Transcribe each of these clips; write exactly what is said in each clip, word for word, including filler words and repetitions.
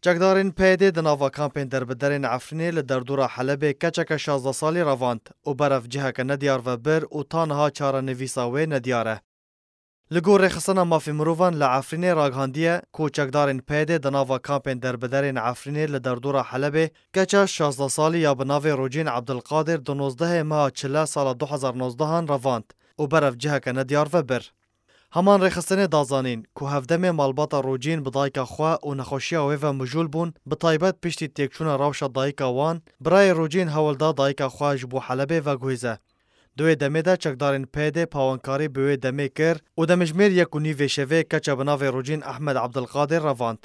Çekdarên P Y D di nava kampên derbiderên Efrînê li derdora Helebê keçeke şazdeh salî revand û berev ciheke nediyar ve bir û ta niha çarenivîsa wê nediyar e. Li gor Rêxistina Mafê Mirovan li Efrînê ragihandiye ku çekdarên P Y D di nava kampên derbiderên Efrînê li derdora Helebê keça şazdeh salî ya bi navê Rocîn Ebdilqadir di nozdehê meha çile sala du hezar nozdehan revand û berev ciheke nediyar ve bir. Heman rêxistinê da zanîn ku hevdemê malbata Rocîn bi dayika xwe û nexweşiya wê ve mijûl bûn, bi taybet piştî têkçûna rewşa dayika wan, birayê Rocîn hewl da dayika xwe ji bo Helebê veguhêze. Di wê demê de çekdarên P Y D pawankarî bi wê demê kir û demjimêr yek û nîvê şevê keça bi navê Rocîn Ehmed Ebdilqadir revand.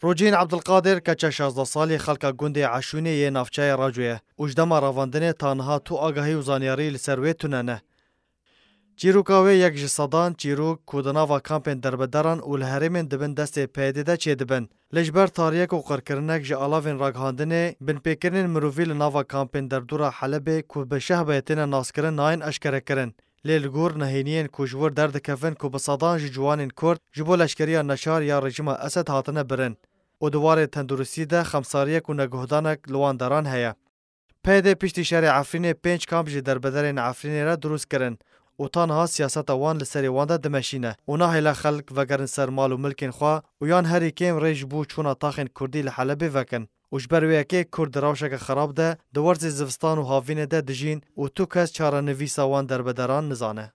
Rocîn Ebdilqadir keça şazdeh salî xelka gundê Eşûnê yê navçeyê Raco ye û ji dema revandinê ta niha tu agahî û zanyarî li ser wê tune ne. Çîroka wê yek ji sedan çîrok ku di nava kampên derbederan û li herêmên di bin destê P Y D de çêdibin. Lê ji ber tariyek û qirkirinek ji alavên ragihandinê, binpêkirinên mirovî li nava kampên derdora Helebê ku bi şehbeyê têne naskirin nayên eşkerekirin. Lê li gor nehêniyên ku ji wir derdikevin ku bi sedan ji ciwanên Kurd ji bo leşkeriya neçar ya rejîma Esed hatine birin û di warê tenduristî de xemsariyek û neguhdanek li wan deran heye. P Y D piştî şerê Efrînê pênc kamp ji derbederên Efrînê re dirust kirin û ta niha siyaseta wan li serê wan de dimeşîne û nahêle xelk vegerin ser mal û milkên xwe û yan herî kêm rê ji bo çûna taxên Kurdî li Helebê vekin û ji ber wê yekê Kurd di rewşeke xerab de di werzê zivistan û havînê de dijîn û tu kes çarenivîsa wan derbederan nizane.